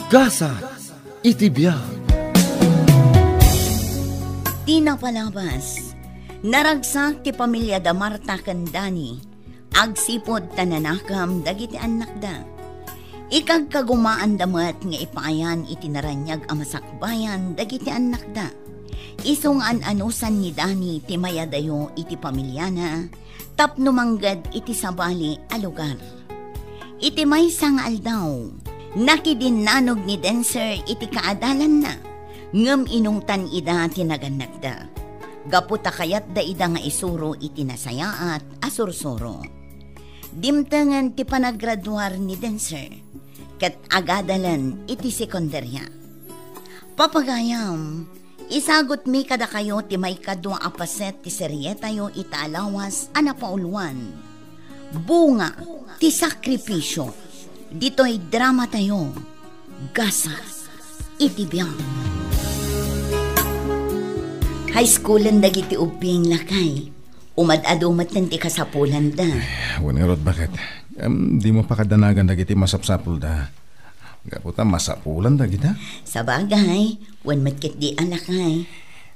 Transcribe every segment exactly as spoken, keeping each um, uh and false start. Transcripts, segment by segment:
Gasat iti biag. Ti napalabas, naragsak ti pamiliada Marta ken Dani. Agsipud ta nanakam dagiti annakda. Ikagkagumaanda met nga ipaayan iti naraniag a masakbayan dagiti annakda. Isu nga an-anusan ni Dani ti mayadayo iti pamiliana tapno mangged iti sabali a lugar. Iti maysa nga aldaw, nakidinnannog ni Denser iti kaadalanna, ngem inungtan ida ti nagannagda. Gapu ta kayatda ida nga isuro iti nasayaat a sursuro. Dimtengen ti panagraduar ni Denser, ket agadalen iti sekundaria. Papagayam, isagutmi kadakayo ti maikadua a paset ti serietayo ita a lawas a napauluan, Bunga ti Sakripisio. Ditoy dramatayo, Gasat iti Biag. High schoolen dagiti ubbing, lakay. Umad-adu met ti kasapulanda. Ay, wen ngarud, baket? Em, dimo pakadanagan dagiti masapsapulda. Gapu ta masapulan dagita. Sabagay, wen met ketdi a, lakay.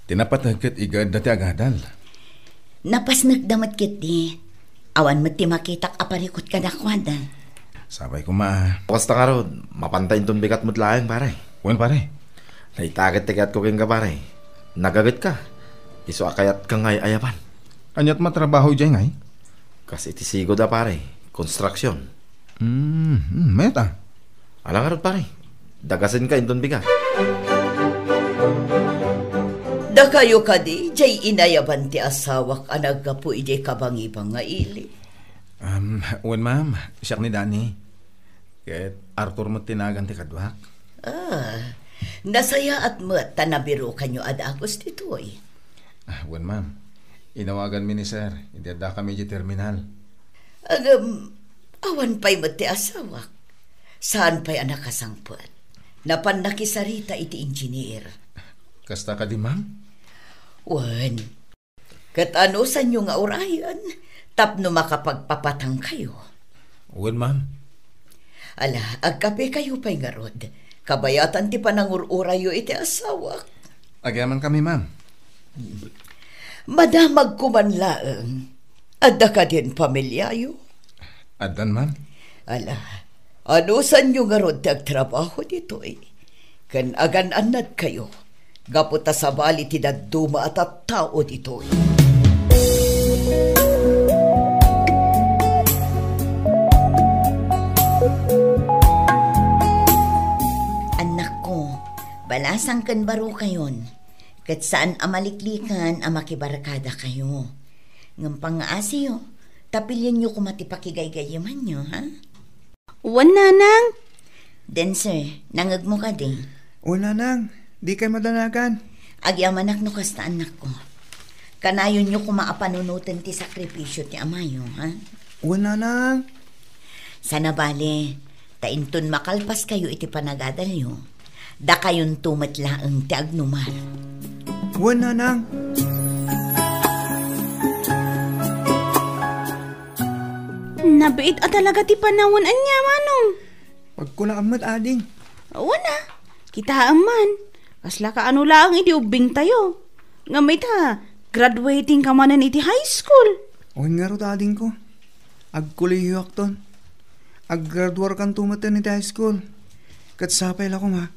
Ti napateg ket igaedda ti agadal. Napasnekda met ketdi. Awan met ti makitak a parikut kadakuada. Sapay koma. Kasta ngarud, mapanta inton bigat met laeng, pare. Wen, pare. Naitaket ti kayatko kenka, pare. Nagagetka. Isu a kayatka nga ay-ayaban. Aniat matrabaho idiay ngay? Kas iti sigud a, pare. Konstruksyon. Hmm, hmm, met a. Ala ngarud, pare. Dagasenka inton bigat. Dakayo kadi, jay inayaban ti asawak a naggapu idiay kabangibang nga ili? Um, wen, ma'am. Siak ni Danny. Ket Arthur met ti nagan ti kaduak. Ah, nasayaat met ta nabirukanyo a dagus ditoy. Ah, wen, ma'am. Inawaganmi ni sir, idi addakami idiay terminal. Ngem, awan pay met ti asawak. Saan pay a nakasangpet? Napan nakisarita iti engineer. Kasta kadi, ma'am? Wen. Ket anusanyo nga urayen tapno makapagpapatangkayo? Wen, ma'am. Ala, agkapekayo pay ngarud. Kabayatan ti panangur-urayyo iti asawak. Agyamankami, ma'am. Madamagko man laeng. Adda kadin pamiliayo? Addan, ma'am. Ala, anusanyo ngarud ti agtrabaho ditoy? Ken agan-annadkayo, gapu ta sabali ti dadduma a tattao ditoy. Annakko, balasang ken barukayon, ket saan a maliklikan a makibarkadakayo. Ngem pangngaasiyo, ta pilienyo koma ti pakigaygayimanyo, ha? Wen, nanang. Denser, nangngegmo kadi? Wen, nanang. Dikay madanagan. Agyamanak no kasta, annakko. Kanayonyo koma a panunoten ti sakripisio ti amayo, ha? Wen, nanang. Saan a bale, ta inton makalpaskayo iti panagadalyo, dakayonto met laeng ti agnumar. Wen, nanang. Nabiit a talaga ti panawen, ania, manong? Pagkunaam met, ading. Wen a, kitaem man. Kasla kaano laeng idi ubbingtayo. Ngem ita, graduating ka manen iti high school. Wen ngarud, adingko. Agkolehiyoakton. Aggraduarkanto metten iti high school. Ket sapay la koma,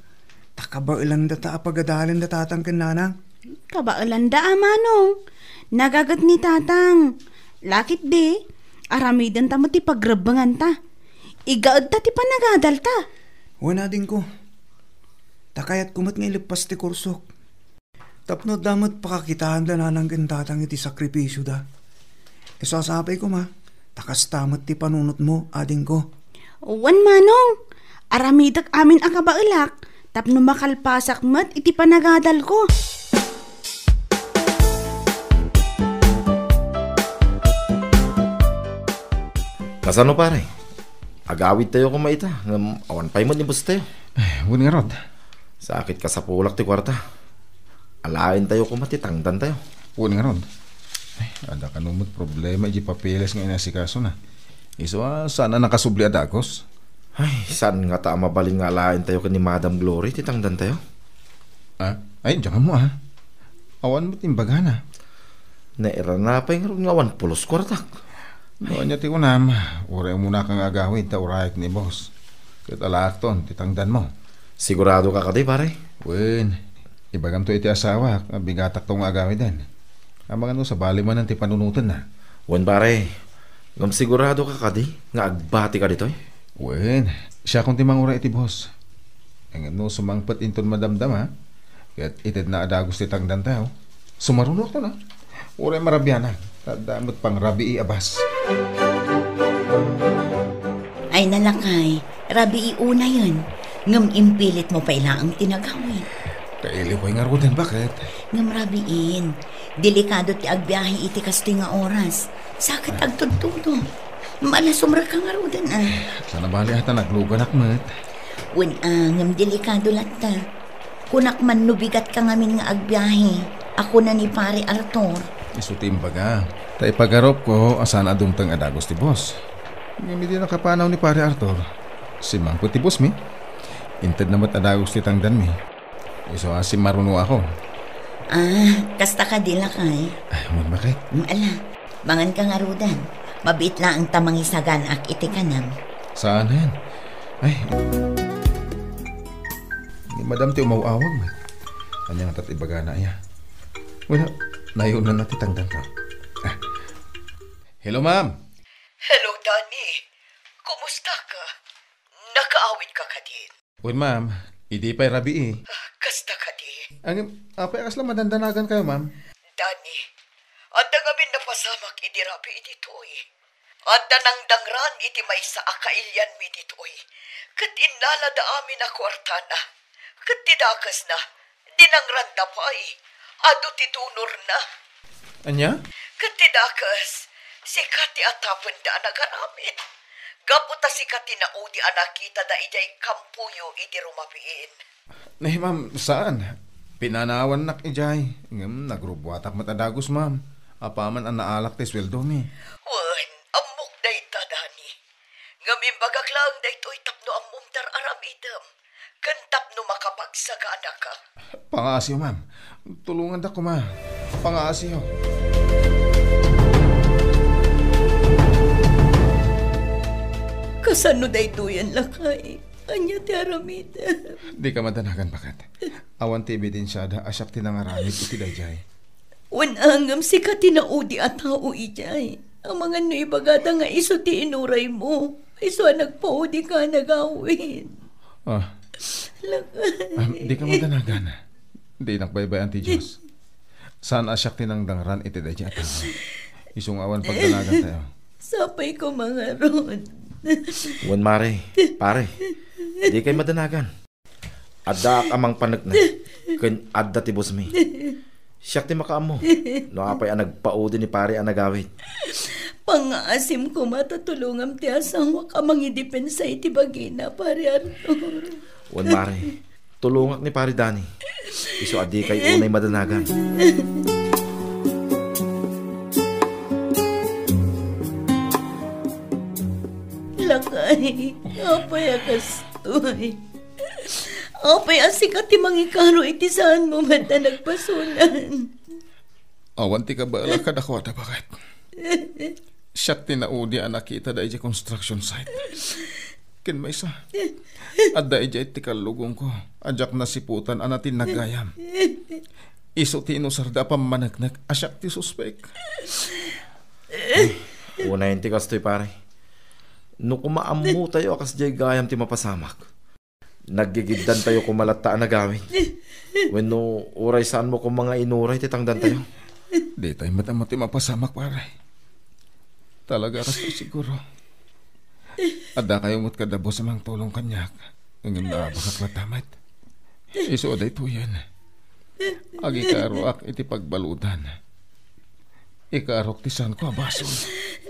ta kabaelanda ta a pagadalen da tatang ken nanang. Kabaelanda a manong. Nagaget ni tatang. Lakit di, aramidenta met ti pagrebbenganta. Igaedta ti panagadalta. Wen, adingko. Ta kayatko met nga ileppas ti kursok. Tapno adda met pakakitaanda nanang ken tatang iti sakripisioda. Isu a sapay koma, ta kasta met ti panunotmo, adingko. Wen, manong, aramidek amin a kabaelak tapno makalpasak met iti panagadalko. Kasano, pare? Agawidtayo koma ita, ngem awan pay met ni bosstayo. Eh, wen ngarud. Sakit kasapulak ti kuarta. Alaentayo koma ti tangdantayo. Wen ngarud. Eh, adda kano met problema iti papeles nga inasikasona. Isu a, saan a nakasubli a dagus. Ay, saan ngata a mabalin nga alaentayo ken ni Madam Glory ti tangdantayo? Ah, ay, diak ammo, ah. Awan met imbagana. Nairana pay ngarud nga awan pulos kuartak. No ania ti kunam, uray umuna ka nga agawid ta urayek ni boss. Ket alaakton ti tangdanmo. Sigurado ka kadi, pare? Wen, ibagamto iti asawak nga bigatakto nga agawiden. Amangan no sabali manen ti panunotenna. Wen, pare. Ngem sigurado ka kadi nga agbati ka ditoy? Wen, siakon ti manguray iti boss. Ngem no sumangpet inton madamdama, ket itedna a dagus ti tangdantayo, sumarunoakton a. Uray marabianak, ta adda met pangrabii a bus. Ay, nalakay, rabii unayen, ngem impilitmo pay laeng ti nagawid. Kailiw pay ngaruden, baket? Ngem rabiin, delikado ti agbiahe iti kastoy nga oras. Saket agtudtudo. Malasumrek ka ngaruden, a. Sana bali a ta nagluganak met. Wen, a, ngem delikado latta. Kunak man no bigat ka ngamin nga agbiahe, a kuna ni Pare Arthur. Isu ti imbaga. Ta ipagarupko a saan a dumteng a dagus ti boss. Ngem idi nakapanaw ni Pare Arthur, simmangpet ti bossmi. Intedna met a dagus ti tangdanmi. Isu a simmarunoakon. Ah, kasta kadi, lakay? Ay, wen, baket? Mm, ala, mangan ka ngaruden. Mabiit laeng ta mangisaganaak iti kanam. Saanen? Ay, ni madam ti umaw-awag met. Ania ngata ti ibagana, aya? Wen, nayunanna ti tangdanko. Ah. Hello, ma'am. Hello, Danny. Kumusta ka? Nakaawid ka kadin? Wen, ma'am, idi pay rabii. Ah, kasta kadi. Ngem, apay a kasla madandanagan kayo, ma'am? Danny, adda ngamin napasamak idi rabii ditoy. Adda nangdangran iti maysa a kailianmi ditoy. Ket innalada amin a kuartana. Ket ti dakesna, dinangranda pay. Adu ti donorna. Ania? Ket ti dakes, sika ti atapenda a nagaramid. Gapu ta sika ti naudi a nakitada idiay kampoyo idi rumabiin. Nay, ma'am, saan. Pinanawannak idiay. Ngem nagrubuatak met a dagus, ma'am. Apaman a naalak ti sueldomi. Wen, ammok dayta, Danny. Ngem imbagak laeng daytoy tapno ammom ti ar-aramidem. Ken tapno makapagsaganaka. Pangaasiyo, ma'am. Tulongandak koma. Pangaasiyo. Kasano daytoyen, lakay? Ania ti aramidem? Dika madanagan, baket. Awan ti ebidensiada a siak ti nangaramid iti daydiay. Wen, ngem sika ti naudi a tao idiay. Amangan no ibagada nga isu ti inuraymo. Isu a nagpaudika a nagawid. Ah. Lakay. Ah, dika madanagan. Dinak baybay-an ti Dios. Saan a siak ti nangdangran iti daydiay a tao. Isu nga awan pagdanagantayo. Sapay koma ngarud. Wen, mare, pare. Dikay madanagan. Addaak a mangpaneknek, ken adda ti bossmi. Siak ti makaammo no apay a nagpaudi ni pare a nagawid. Pangngaasim koma ta tulongam ti asawak a mangidepensa iti bagina, Pare Arthur. Wen, mare, tulongak ni Pare Danny. Isu a dikay unay madanagan. Lakay, apay a kastoy? Apay a sika ti mangikaro iti saanmo met a nagbasolan? Awan ti kabaela kadakuada, baket. Siak ti naudi a nakita daydiay construction site. Ken maysa, adda idiay ti kallugongko a diak nasiputan a natinnag gayam. Isu ti inusarda a pammaneknek a siak ti suspek. Unayen ti kastoy, pare. No koma ammotayo a kasdiay gayam ti mapasamak, naggigiddantayo koma latta a nagawid. Wenno uray saanmo koma nga inuray ti tangdantayo. Ditay met ammo ti mapasamak, pare. Talaga, kastoy siguro. Addakayo met kada boss a mangtulong kaniak. Ngem naabakak latta met. Isu a daytoyen. Agikaroak iti pagbaludan. Ikarok ti saanko a basol.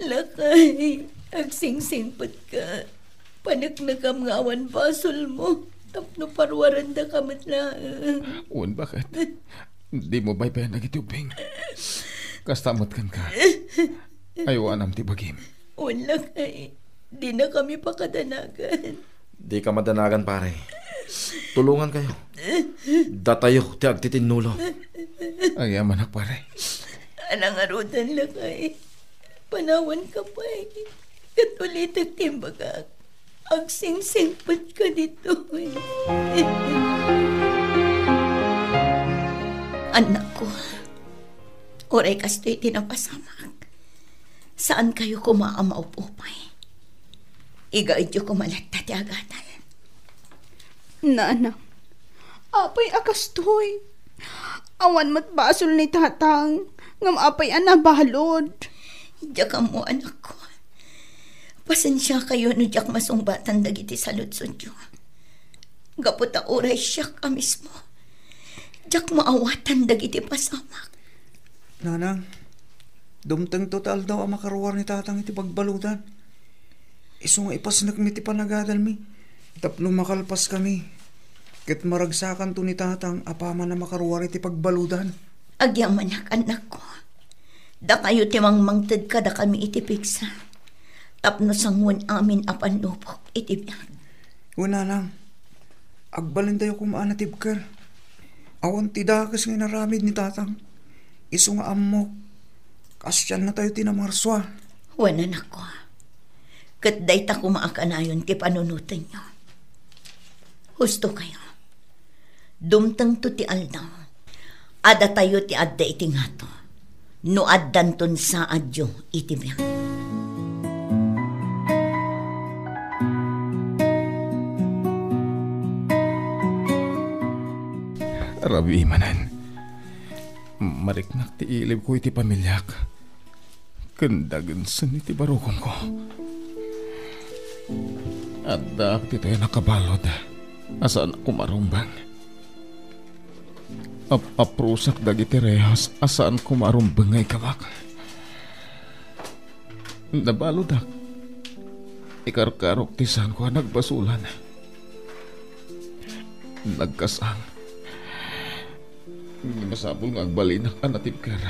Lakay, agsingsingpet ka. Paneknekam nga awan basolmo tapno paruarendaka met laeng. Wen, baket? Dimo baybayan dagiti ubbing. Kasta met kenka. Aywanam ti bagim. Wen, lakay, dinakami Dika madanagan, pare. Tulongankayo. Datayo ti agtitinnulo. Agyamanak, pare. Ala ngaruden, lakay. Panawanka pay. Ket ulitek ti imbagak. Agsingsingpetka ditoy. Annakko, uray kastoy ti napasamak, saankayo koma a maupupay. Igaedyo koma latta ti agadal. Nanang, apay a kastoy? Awan met basol ni tatang, ngem apay a nabalud? Diak ammo, anakko. Pasensiakayo no diak masungbatan dagiti saludsodyo. Gapu ta uray siak a mismo, diak maawatan dagiti pasamak. Nanang, dumtengto ti aldaw a makaruar ni tatang iti pagbaludan. Isu nga ipasnekmi ti panagadalmi tapno makalpaskami, ket maragsakanto ni tatang apaman a makaruar iti pagbaludan. Agyamanak, annakko. Dakayo ti mangmangted kadakami iti pigsa, tapno sangoen amin a pannubok iti biag. Wen, nanang, agbalintayo koma a natibker. Awan ti dakes nga inaramid ni tatang. Isu nga ammok, kaasiannatayo ti namarsua. Wen, anakko, ket dayta koma a kanayon ti panunotenyo. Hustokayo. Dumtengto ti aldaw a datayo ti adda iti ngato, no addanton saadyo iti biag. Rabii manen, mariknak ti ilibko iti pamiliak ken dagensen iti barukongko. Addaak ditoy a nakabalud a saan a kumarumbeng. Ap-aprusak dagiti rehas a saan koma a rumbeng nga ikabak. Nabaludak. Ikarkarok ti saanko a nagbasolan. Nagkasang. Masapul nga agbalinak a natibker.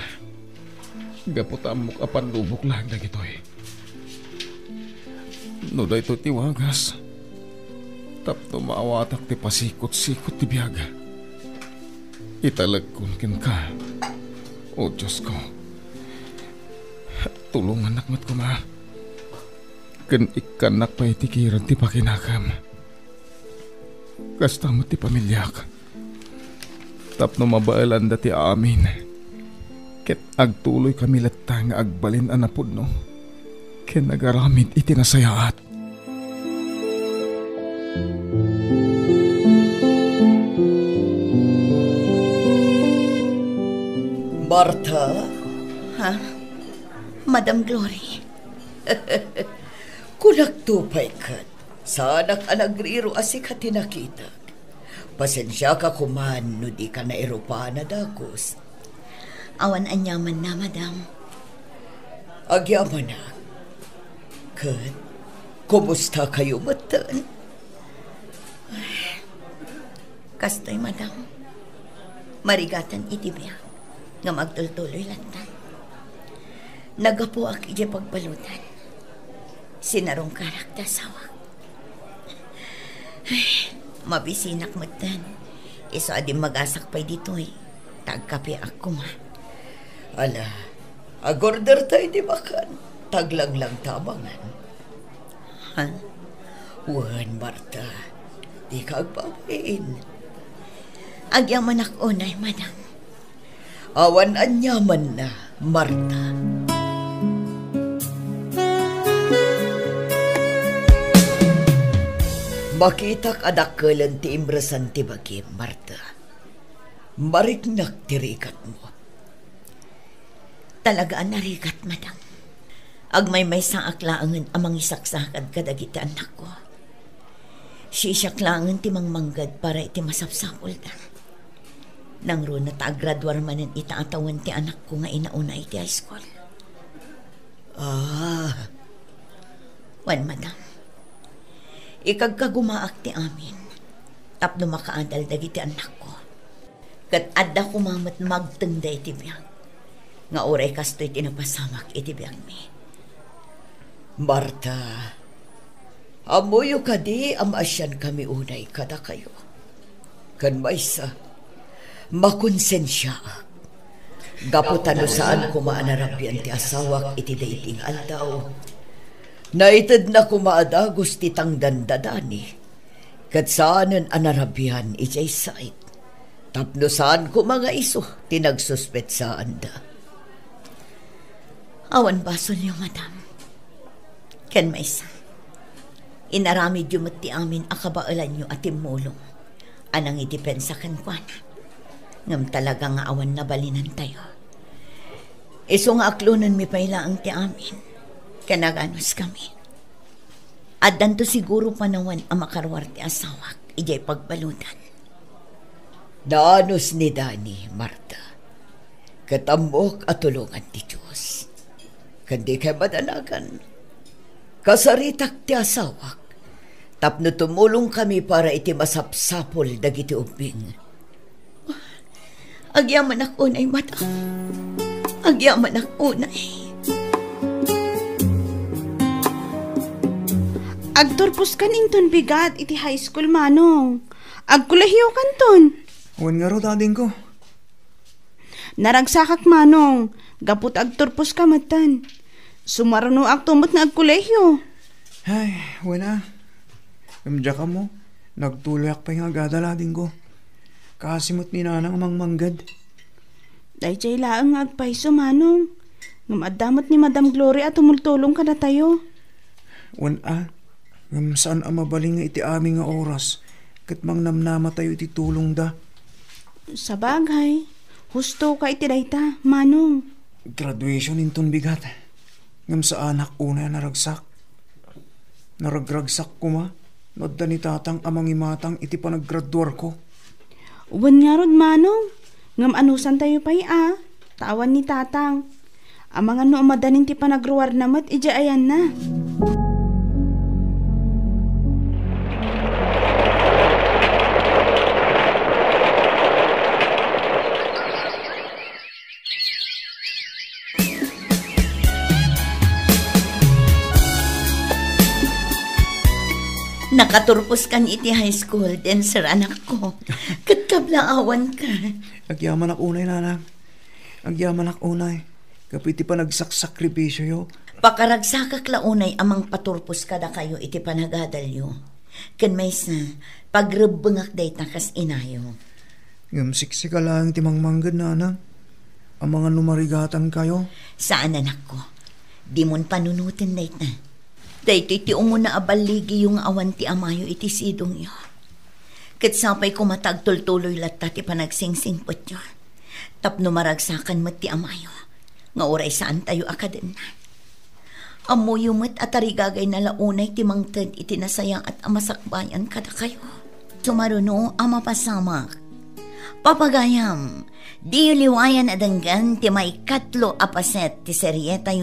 Gapu ta ammok a pannubok laeng dagitoy. No daytoy ti wagas, tapno maawatak ti pasikut-sikut ti biag, italekon kenka, O Diosko. Tulongannak met koma, ken ikkannak pay iti kirad ti pakinakam. Kasta met ti pamiliak. Tapno mabaelanda ti amin, ket agtuloykami latta nga agbalin a napudno ken agaramid iti nasayaat. Marta? Ha? Madam Glory? Kunakto pay ket, saanak a nagriro a sika ti nakitak. Pasensiaka koman no dika nairupan a dagus. Awan aniamanna, madam. Agyamanak. Ket, kumustakayo metten? Kastoy, madam. Marigatan iti biag, ngem agtultuloy latta. Naggapuak idiay pagbaludan. Sinarungkarak ti asawak. Ay, mabisinak metten. Isu a dimmagasak pay ditoy. Ta agkapeak koma. Ala, agorderta iti bakan. Taglanglang ta amangan. Ha? Wen, Marta, dika agbabain. Agyamanak unay, madam. Awan aniamanna, Marta. Makitak a dakkelen ti imresan ti bagim, Marta. Mariknak ti rigatmo. Talaga a narigat, madam. Agmaymaysaak laengen a mangisaksakad kadagiti annakko. Siak laengen ti mangmanggad para iti masapsapulda. Nangruna ta agraduar manen ita a tawen ti anakko nga inauna iti high school. Ah. Wen, madam. Ikagkagumaak ti amin tapno makaadal dagiti annakko. Ket adda koma met magtengda iti biag nga uray kastoy ti napasamak iti biagmi. Marta, Ammoyo kadi a maasiankami unay kadakayo? Ken maysa, makonsensiaak. Gapu ta no saan koma a narabian ti asawak iti daydi nga aldaw, naitedna koma a dagus ti tangdanda, Dani, ket saanen a narabian idiay sait. Tapno saan koma nga isu ti nagsuspetsaanda. Awan basolyo, madam. Ken maysa, inaramidyo met ti amin a kabaelanyo a timmulong a nangidepensa kenkuana. Ngem talaga nga awan nabalinantayo. Isu nga aklonenmi pay laeng ti amin, ken aganuskami. Addanto siguro panawen a makaruar ti asawak idiay pagbaludan. Naanus ni Dani, Marta, ket ammok a tulongan ti Dios. Ken dikay madanagan, kasaritak ti asawak tapno tumulongkami para iti masapsapul dagiti ubbing. Agyamanak unay, madam. Agyamanak unay. Agturposkan inton bigat iti high school, Manong. Agkolehiyokanton. Wen ngarud, adingko. Naragsakak, Manong, gapu ta agturposka metten. Sumarunoakto met nga agkolehiyo. Ay, wen a. Ngem diak ammo, nagtuloyak pay nga agadal, adingko. Kaasi met ni Nanang a mangmangged. Daydiay laeng nga agpayso, Manong. Ngem adda met ni Madam Gloria a tumultulong kadatayo. Wen a, ngem saan a mabalin nga iti amin nga oras ket mangnamnamatayo iti tulongda. Sabagay, husto ka iti dayta, Manong. Graduation inton bigat. Ngem saanak unay a naragsak. Naragragsak koma no adda ni Tatang a mangimatang iti panaggraduarko. Wen ngarud, Manong, ngem anusantayo pay a, ta awan ni Tatang. Amangan no umadanin ti panagruarna met idiay ayanna. Nakaturposkan iti high school, Denser, anakko. Ket kablaawanka. Agyamanak unay, Nanang. Agyamanak unay. Gapu iti panagsaksakripisioyo. Pakaragsakak la unay a mangpaturpos kadakayo iti panagadalyo. Ken maysa, pagrebbengak dayta kas inayo. Ngem siksika laeng ti mangmangged, Nanang. Amangan no marigatankayo. Saan, anakko. Dimon panunoten dayta. Daytoy ti umuna a balligiyo nga awan ti amayo iti sidongyo. Ket sapay koma ta agtultuloy latta ti panagsingsimpetyo. Tapno maragsakan met ti amayo, nga uray saantayo a kadenna. Ammoyo met a tarigagayna la unay ti mangted iti nasayaat a masakbayan kadakayo. Sumaruno a mapasamak. Papagayam, diyo liwayan a denggen ti maikatlo a paset ti serietayo